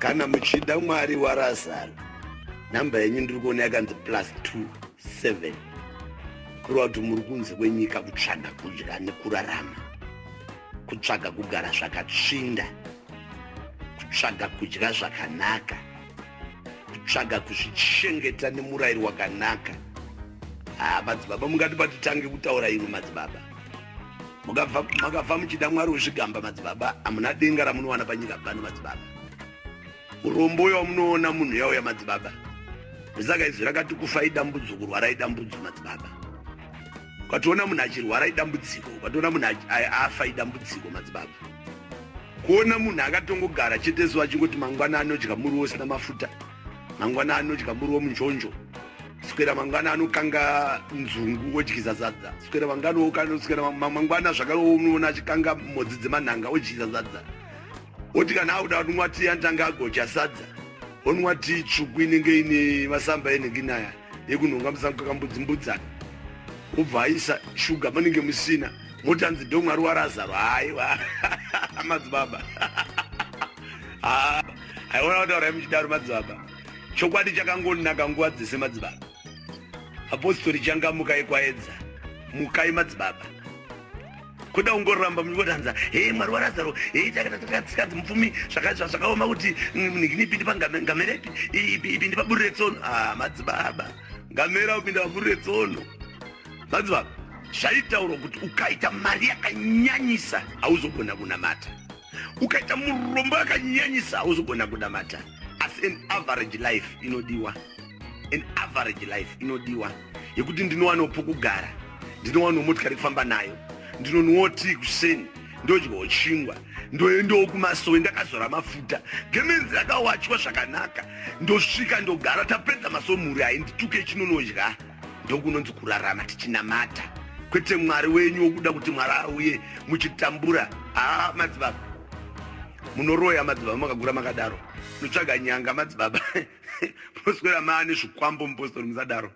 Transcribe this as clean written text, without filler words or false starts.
Kana muchida Mwari waRazaro, nhamba yenyu ndiri kuona yakanzi plus 27, kureva kuti muri kunze kwenyika kutsvaga kudya nekurarama, kutsvaga kugara zvakatsvinda, kutsvaga kudya zvakanaka, kutsvaga kuzvichengeta nemurayiro wakanaka. Haa madzibaba, mungati patitange kutaura imwe madzibaba, makafa muchida Mwari wezvigamba madzibaba, hamuna denga ramunowana panyika pano madzibaba. Urombo uyo wamunoona munhu yauya madzibaba, saka izwi rakati kufa idambudzo, kurwara idambudzo madzibaba. Ukatoona munhu achirwara idambudziko, ukatoona munhu afa idambudziko madzibaba. Kuona munhu akatongogara chete zuva achingoti mangwana anodya muriwo usina mafuta, mangwana anodya muriwo munjonjo, swera mangwana anokanga nzungu odyisa sadza, swera mangwana swera mangwana zvakare unoona achikanga mhodzi dzemanhanga odyisa sadza, oti kana akuda kunwa tii anotanga agocha sadza, onwa tii tsvuku inenge ine masamba enenge inaya yekunhonga musango kakambudzi mbudzana, obva aisa shuga manenge musina, moti anzi ndomwari waRazaro. Haiwa madzibaba, haiona kutaurai muchidaro madzibaba. Chokwadi chakangonaka nguva dzese madzibaba. Apostori changamukai, kwaedza, mukai madzibaba. Kuda kungoramba muchingotanza hei Mwari waRazaro, hei takatsikadzi mupfumi, zvakaoma kuti nhingi ipindi pangamera ipi, ipindi paburi retsono. Ah madzibaba, ngamera upinda paburi retsono madzibaba. Zvaitaurwa kuti ukaita mari yakanyanyisa hauzogona kunamata, ukaita murombo yakanyanyisa hauzogona kunamata, asi an average life inodiwa, an average life inodiwa yekuti ndinowanawo pokugara, ndinowanawo motikari kufamba nayo, ndinonwawo tii kuseni, ndodyawo chingwa, ndoendawo kumasowe ndakazora mafuta, gemenzi rakawachwa zvakanaka, ndosvika ndogara, tapedza masomhuri haindituke chinonodya. Ndokunonzi kurarama tichinamata, kwete Mwari wenyu wokuda kuti Mwari auye muchitambura. Haa madzibaba, munoroya madzibaba, makagura makadaro, munotsvaga nyanga madzibaba, moswera maane zvikwambo mupostori, musadaro.